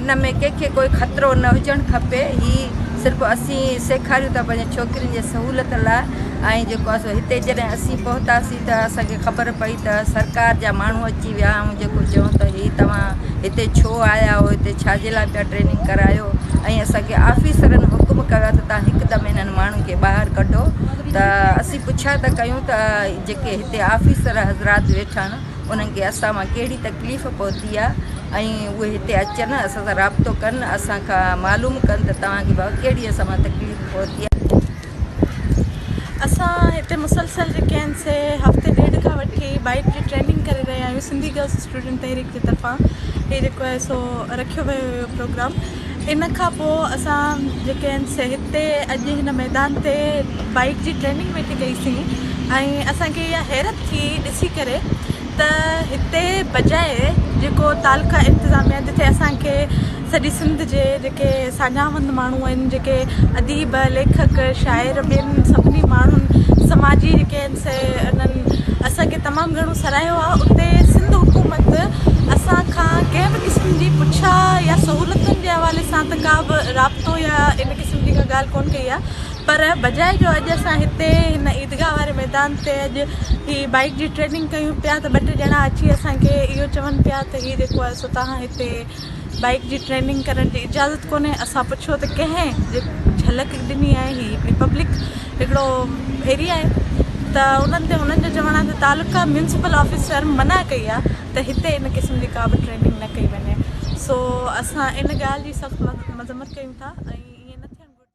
هن ۾ ڪنهن کي ڪوئي خطرو نه هجڻ کپي. هي صرف اسين سيکاريون ٿا پنهنجي ڇوڪرين جي سهولت لاء ۽ جيڪو آهي سو هتي جڏهن اسين پهتاسين ته اسان کي خبر پئي ته سرڪار جا ماڻهو اچي ويا ۽ جيڪو چيون ته هي توهان هتي ڇو آيا آهيو هتي ڇا جي لاء پيا ٽريننگ ڪرايو ۽ اسان کي آفيسرن حڪم ڪيو آهي ته توهان هڪدم انهن ماڻهن کي ٻاهر ڪڍو ته اسين پڇا ٿا ڪيون ته جيڪي هتي آفيسر حضرات ويٺا آهن انهن کي اسان مان ڪهڙي تڪليف پهتي آهي ۽ اهي هتي اچن اسان سان رابطو ڪن اسان کان معلوم ڪن ته توهان کي بابا ڪهڙي اسان مان تڪليف پهتي آهي. اسان هتي مسلسل جيڪي آهن سي هفتي ڏيڍ کان وٺي بائيڪ جي ٽريننگ ڪري رهيا آهيون سنڌي گرلس اسٽوڊنٽ تحريڪ جي طرفان هي جيڪو آهي سو رکيو ويو هيو پروگرام ان کان پوء اسان جيڪي آهن سي هتي اڄ هن ميدان تي بائيڪ جي ٽريننگ ويٺي ڪئي سين ۽ اسان کي اها حيرت ٿي ڏسي ڪري ته هتي بجاء جيڪو تعلقه انتظاميه جتي اسان کي سڄي سنڌ جي جيڪي ساڃاهوند ماڻهو آهن جيڪي اديب ليکڪ شاعر ٻين سڀني ماڻهن سماجي جيڪي آهن سي انهن اسان کي تمام گهڻو سراهيو آهي اتي سنڌ حڪومت اسان کان ڪنهن به قسم جي پڇا يا سهولتن جي حوالي سان ته ڪا به رابطو يا ان قسم جي ڪا ڳالهه ڪونه ڪئي آهي پر بجاء جو اڄ اسان هتي هن عيدگاهه واري ميدان تي اڄ هي بائيڪ جي ٽريننگ ڪيون پيا ته ٻه ٽي ڄڻا اچي اسان کي اهو چون پيا ته هي جيڪو آهي سو توهان هتي بائيڪ جي ٽريننگ ڪرڻ جي اجازت ڪونهي اسان پڇيو ته ڪنهن جهلڪ ڏني آهي هي هڪڙي پبلڪ هڪڙو ايريا آهي ته انهن تي هنن جو چوڻ آهي ته تعلقه ميونسپل آفيسر منع ڪئي آهي ته هتي ان قسم جي ڪا به ٽريننگ نه ڪئي وڃي سو اسان ان ڳالهه جي سخت مذمت ڪيون ٿا ۽.